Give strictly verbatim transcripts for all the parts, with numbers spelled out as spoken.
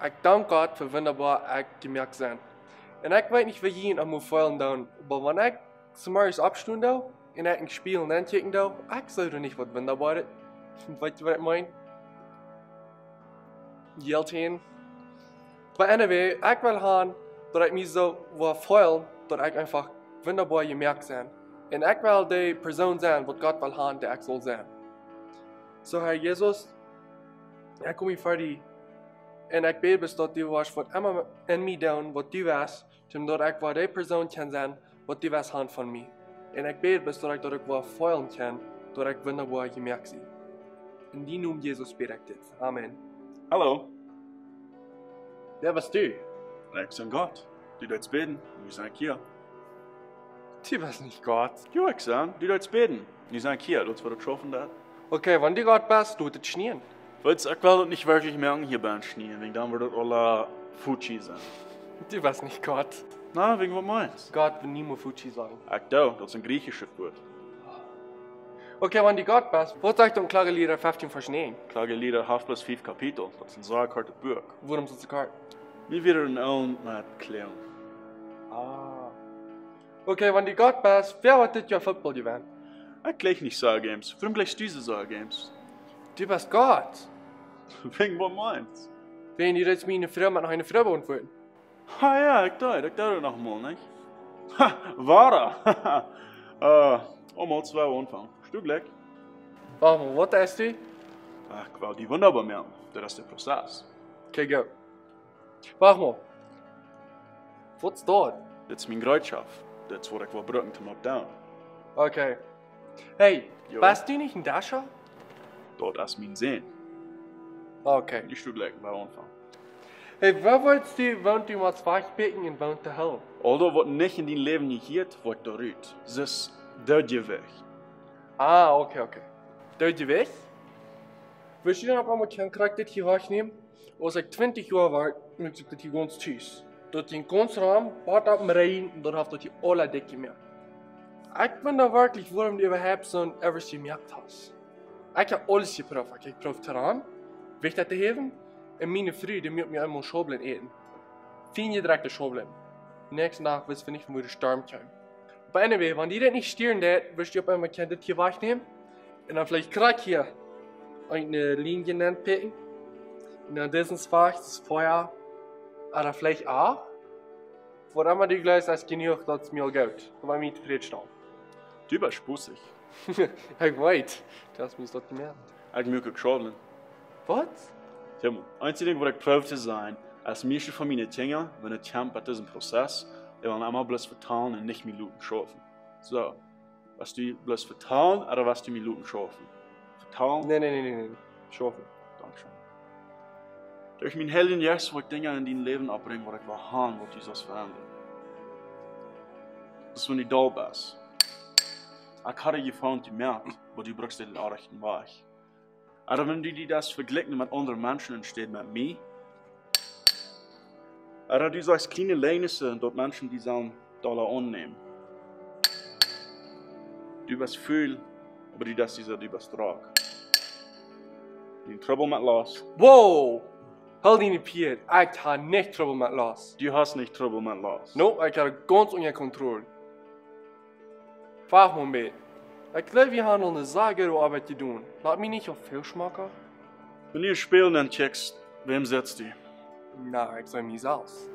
Ekj dank Gott fa wundaboa ekj jemoakt sennen. Un ekj weet nich, woo jie daut mol feelen doonen, oba wan ekj zemorjes oppstonen doo un ekj em Spieejel nenkjikjen doo, ekj see doa nich waut wundaboaret. Weet jie, waut ekj meen? Yell Chain. But anyway, ekj well han daut ekj mie soo well feel daut ekj eefach wundaboa jemoakt sie. Un ekj well dee Persoon sennen waut Gott well han daut ekj saul sennen. Soo, Herr Jesus, ekj kom hia ver die. Un ekj bäd bloos daut du woascht waut emma en mie doonen waut du west, soo daut ekj woa dee Persoon kjennen sennen waut du west han von mie. Un ekj bäd bloos daut ekj daut uk woa feelen kjennen daut ekj wundaboa jemoakt sie. En dienen Nomen Jesus bäd ekj dit. Amen. Hallo. Wäa best du? Ekj sie Gott. Du deist bäden, nu sie ekj hia. Du best nich Gott. Jo, ekj sie. Du deist bäden, nu sie ekj hia. Daut es waut ekj schaufen deed. Okay, wan du Gott best, doo daut schnieen. Weetst, ekj well daut nich werkjlich moaken hia bie daut schnieen, wäajen dan woat daut aula futschi sennen. Du best nich Gott. Na, wäajen waut meenst? Gott well niemols futschi sennen. Ekj doo, daut es een griechisches Wuat. Okay, wan du Gott best, waut sajcht dan Klagelieda feftieen Varsch näajen? Klagelieda haft bloos fief Kapitel, daut es een sea kortet Buak. Wuarom es daut soo kort? Wie wieren en Ellen met Klären. Ah. Okay, wan du Gott best, wäa woat dit Joa Football jewennen? Ekj jlikj nich soccer games. Wuarom jlikjst du soccer games? Du best Gott. Wäajen waut meenst? Wäajen du deist miene Froag met eene Froag beauntwuaden. Ha jo, ekj deed, ekj deed daut noch mol, nich? Ha, wada. Äh, om mol twee aunfangen. Hast du Jlikj? Wacht mol, waut deist du? Ach, ekj well die wundaboa moaken. Daut es de Prozess. Okay, go. Wacht mol. Waut es daut? Dit es miene Jereetschoft. Dit es waut ekj well brucken toom daut doonen. Okay. Hey, jo, best du nich een Dasha? Daut es mien Sän. Okay. Hast du Jlikj, wie aunfangen. Hey, woo weetst du, waut du motst wajchpikjen un waut to hoolen? Aulsoo waut nich en dien Läwen jehieet, woat doa rut. Daut es daut Jewicht. Ah, okay, okay. Daut Jewicht? Wurscht du dan opp eemol kjennen krakjt dit hia wajchnämen? Aus ekj twintich Joa wia, muak ekj daut hia gaunz tus. Daut jinkj gaunz rom, waut opp em Rieejel, un daut haft daut hia aula dikj jemoakt. Ekj wunda werkjlich, wuarom du äwahaupt soon Everest jemoakt hast. Ekj hab aules jeprooft. Ekj hab jeprooft to rannen, Jewicht to häwen, un miene Fru, dee muak mie eemol Schaublen äten. Fien jedrekjte Schaublen. Dän näakjsten Dach wist wie nich, wua de Storm kjeem. But anyway, wan die daut nich stieren deed, wurscht du opp eemol kjennen dit hia wajchnämen. Un dan veleicht krakjt hia eene Linie nenpikjen. Un dan disen Fach, daut es Fia. Ooda veleicht acht. Waut emma du jleefst, es jenuach, daut es mie aul goot. Oba mie tofräd stalen. Du best spussig. Ekj weet, du hast mie daut jemoakt. Ekj muak uk Schaublen. Waut? Kjikj mol, eensje Dinkj waut ekj proow to sennen, es mieeschte von miene Kjinja, wan et kjemt bie disen Prozess, dee wellen emma bloos vetalen un nich mie loten schaufen. Soo, west du bloos vetalen, ooda west du mie loten schaufen? Vetalen? Nä, nä, nä, nä, nä. Schaufen. Dankscheen. Derch mienen Heiljen Jeist well ekj Dinja en dien Läwen oppbrinjen, waut ekj well han, waut du saust veendren. Daut es, wan du doll best. Ekj hab die jefonn, du moakst, oba du brukst dän rajchten Wajch. Ooda wan du die daut vejlikjst met aundre Menschen enne Städ met mie. Ooda du sajchst kjliene Leajnissen, daut Menschen die sellen dolla aunnämen. Du best ful, oba du deist die soo, du best drock. Dien Trubbel met Lust. Wow! Hool diene Pieed, ekj hab nich Trubbel met Lust. Du hast nich Trubbel met Lust. No, ekj hab et gaunz unja Kontroll. Wacht mol, Maat. Ekj jleew, wie haben aul eene sea goode Oabeit jedonen. Lot mie nich opp väl schmocken. Wan du Spieejel nenkjikjst, wäm sitst du? Na, ekj see mie selfst.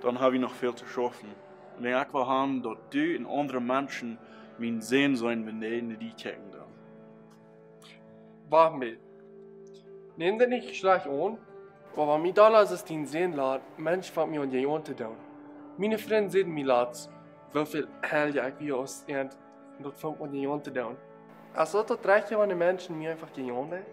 Dan hab wie noch väl to schaufen. Wan ekj well han, daut du un aundre Menschen mien Sän seenen, wan dee no die kjikjen dan. Wacht mol. Näm dit nich schlajcht aun, oba mie dolla es dien Sän lat, Menschen von mie aun die aun to doonen. Miene Frind säden mie latst, woo väl heilja ekj wia aus an, un daut funk aun die aun to doonen. Es daut daut rajchte, wan de Menschen mie eefach die aun doonen?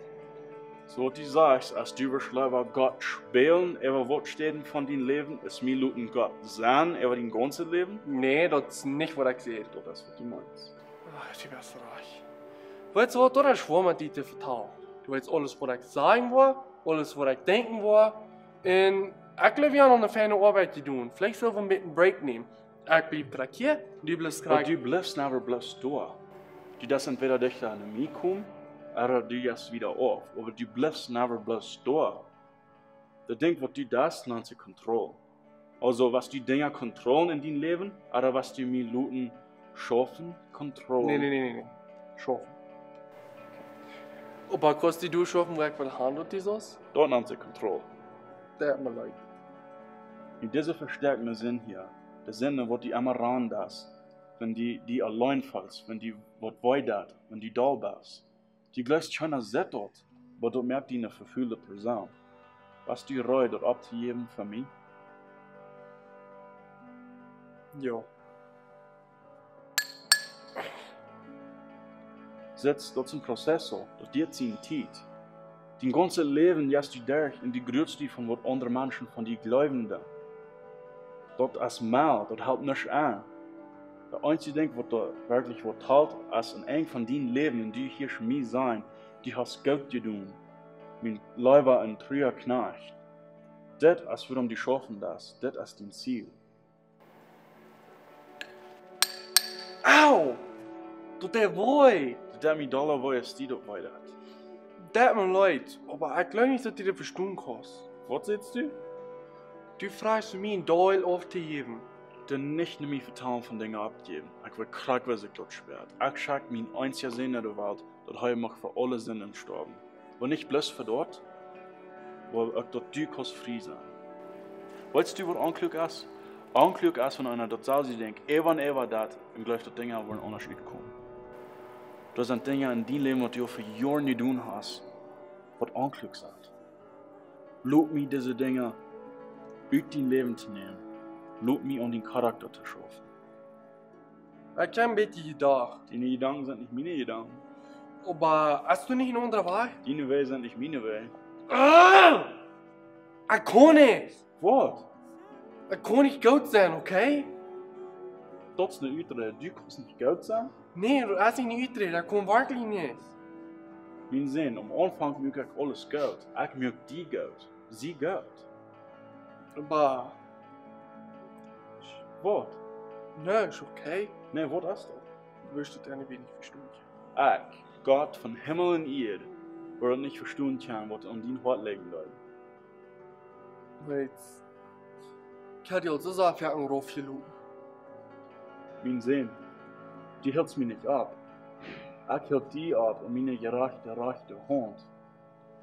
Soo waut du sajchst, aus du wurscht leewa Gott spälen äwa waut Städen von dien Läwen, aus mie loten Gott sennen äwa dien gaunzet Läwen? Nä, daut es nich waut ekj saj. Daut es waut du meenst. Ach, du best rajcht. Weetst du waut, daut es schwoa met die to vetalen. Du weetst aules waut ekj sajen well, aules waut ekj denkjen well. Un ekj jleew, wie haben aul eene fiene Oabeit jedonen. Veleicht sell wie een bät een Break nämen. Ekj bliew krakjt hia, du bliewst krakjt. Oba du bliewst never bloos doa. Du deist entwäda dichta no mie komen, ooda du jeist wieda auf. Oba du bliewst never bloos doa. Daut Dinkj waut du deist, nant sikj Kontroll. Aulsoo, woascht du Dinja kontrollen en dien Läwen, ooda woascht du mie loten schaufen, kontrollen? Nä, nä, nä, nä, nä. Schaufen. Oba kaust du schaufen, woo ekj well han, daut du soo? Daut nant sikj Kontroll. Deit mie leet. En dise vestäakjende Sind hia, de Sind waut du emma raun deist, wan du, du auleen feelst, wan die waut wee deit, wan du doll best. Du jleefst, kjeena sitt daut, oba daut moakt die eene vefulde Persoon. Woascht du reed daut opptojäwen fa mie? Jo. Sitst, daut es een Prozess, daut diet siene Tiet. Dien gaunzet Läwen jeist du derch un du grullst die von waut aundre Menschen von die jleewen doonen. Daut es mau, daut halpt nuscht aun. Daut eensje Dinkj waut doa werkjlich waut talt, es aum Enj von dien Läwen, un du hia mie sajen, du hast goot jedonen, mien leewa un trua Kjnajcht. Dit es wuarom du schaufen deist, dit es dien Ziel. Au! Daut deit wee! Daut deit mie dolla wee aus die daut wee deit. Deit mie leet, oba ekj jleew nich, daut du daut vestonen kaust. Waut sajchst du? Du frajchst mie een Deel auftojäwen. Doo nich no mie vetalen von Dinja opptojäwen. Ekj weet krakjt, woo sikj daut spieet. Ekj schekj mienen eensjen Sän no de Welt, daut hee mucht fa aule Sinden stoawen. Oba nich bloos fa daut, oba uk daut du kaust frie sennen. Weetst du, waut onkloak es? Onkloak es, wan eena daut selfst denkjt, äwa un äwa daut, un jleeft, daut Dinja woaren aundasch utkomen. Doa sent Dinja en dien Läwen, waut du aul fa Joaren jedonen hast, waut onkloak sent. Lot mie dise Dinja ut dien Läwen to nämen. Lot mie aun dien Charakta to schaufen. Ekj hab een bät jedocht. Diene Jedanken sent nich miene Jedanken. Oba hast du nich een aundren Wajch? Diene Wäaj sent nich miene Wäaj. Ah! Ekj kaun nich. Waut? Ekj kaun nich goot sennen, okay? Daut es eene Uträd. Du kaust nich goot sennen? Nä, daut es nich eene Uträd. Ekj kaun werkjlich nich. Mien Sän, aum Aunfank muak ekj aules goot. Ekj muak die goot. Sie goot. Oba. Waut? Nä, es okay. Nä, waut es daut? Du woascht daut ieescht nich vestonen. Ekj, Gott von Himmel un Ieed, woa daut nich vestonen kjennen, waut aun dien Hoat lijen deit. Weetst, ekj hab die aul soo sea foaken raufjeloten. Mien Sän, du hilst mie nich opp. Ekj hilt die opp aun miene jerajchte, rajchte Haunt.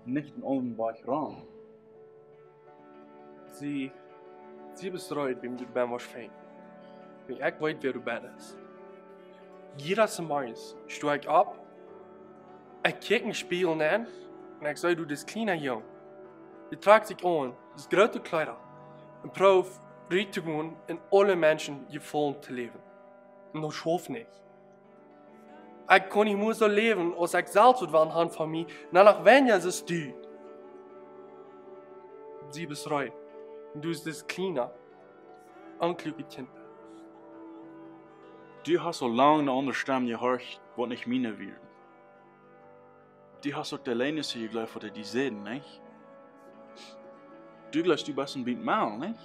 Nich en aundren Wajch raun. Sie, sie best reed, wäm du best, waut fein. Wiels ekj weet, wäa du best. Jieda Morjes sto ekj opp, ekj kjikj en dän Spieejel nenn, un ekj see, du best een kjliena Jung. Du trakjst sikj aun, du hast groote Kjleeda, un proowst rut to gonen un aule Menschen Jefaulen to doonen. Un daut schauft nich. Ekj kaun nich mea soo läwen, aus ekj selfst wudd wellen han von mie, un dan noch weinja aus du. Sie best reed. Un du best een kjliena, onkloaket Kjint. Du hast aul lang eene aundre Stemm jehorcht, waut nich miene wia. Du hast uk de Leegnisse jejleeft, waut dee die säden, nich? Du jleefst, du best een bät mau, nich?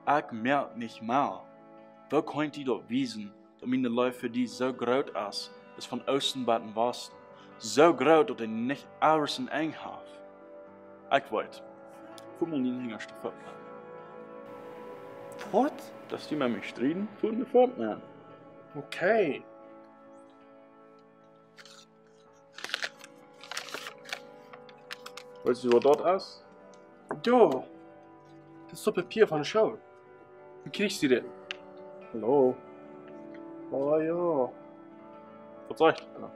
Ekj moak nich mau. Woo kaun ekj die daut wiesen, daut miene Leew fa die soo groot es, es von Oosten bat en Wasten. Soo groot, daut dee nich aules een Enj haft. Ekj weet. Fua mol dien hinjaschten Foot aun. Waut? Daut du met mie strieden, fua dien Foot aun. Okay. Weetst du, waut daut es? Jo. Daut es daut Papia von de School. Woo kjrichst du dit? Hallo. Oh jo. Waut sajchst du?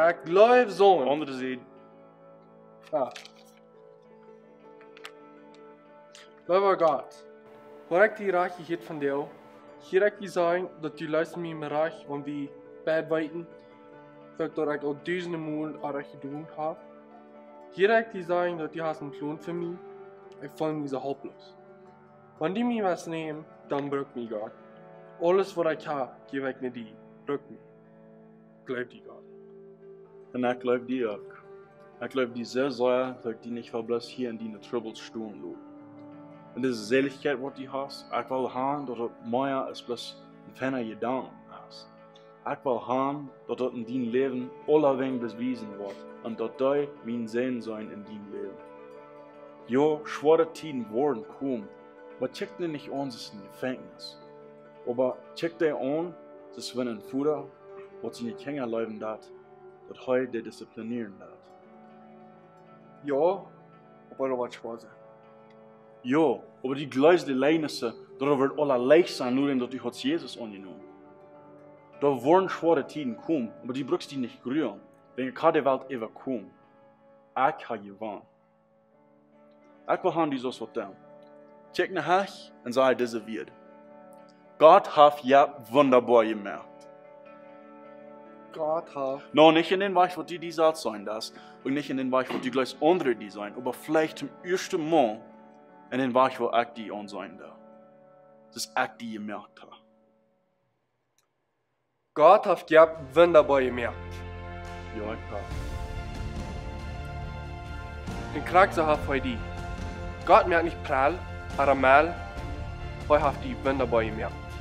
Ekj jleew soo. Aundre Sied. Ah. Leewa Gott, wan ekj die rajcht jehieet von die, hia ekj die sajen, daut du leefst mie mea rajcht, wan wie beid weeten, daut ekj daut aul dusende Mol rajcht jedonen hab. Hia ekj die sajen, daut du hast een Plon fa mie, ekj feel mie soo hoploos. Wan du mie waut nämen, dan bruck mie, Gott. Aules waut ekj hab, jäw ekj no die, bruck mie. Jleew die, Gott. Un ekj jleew die uk. Ekj jleew die soo sea, daut ekj die nich well bloos hia en diene Trubbels stonen loten. Un dise Sälichkjeit, waut du hast, ekj well han, daut daut mea es bloos een feina Jedanken es. Ekj well han, daut daut en dien Läwen aulawäajen bewiesen woat un daut du mien Sän sennen en dien Läwen. Jo, schwoare Tieden woaren komen, oba kjikj dee nich aun aus een Jefenkjnis. Oba kjikj dee aun aus wan een Voda, waut siene Kjinja leewen deit, daut hee dee disziplinieren deit. Jo, oba daut woat schwoa sennen. Jo, oba dee jleewst de Liednisse, daut woat aula leicht sennen, nu daut du hast Jesus aunjenomen. Doa woaren schwoare Tieden komen, oba dee brukst die nich grulen, wiels ekj hab de Welt äwakomen. Ekj hab jewonn. Ekj well han, du saust waut doonen. Kjikj no Hecht un saj dise Wieed: Gott haft die wundaboa jemoakt. Gott haft. No, nich en dän Wajch, waut du die selfst seenen deist, un nich en dän Wajch, waut du jleefst aundre die seenen, oba veleicht toom ieeschten Mol en dän Wajch, waut ekj die aunseenen doo. Daut ekj die jemoakt hab. Gott haft die wundaboa jemoakt. Jo, ekj hab. Un krakjt soo haft hee die. Gott moakt nich prall, oba mol, hee haft die wundaboa jemoakt.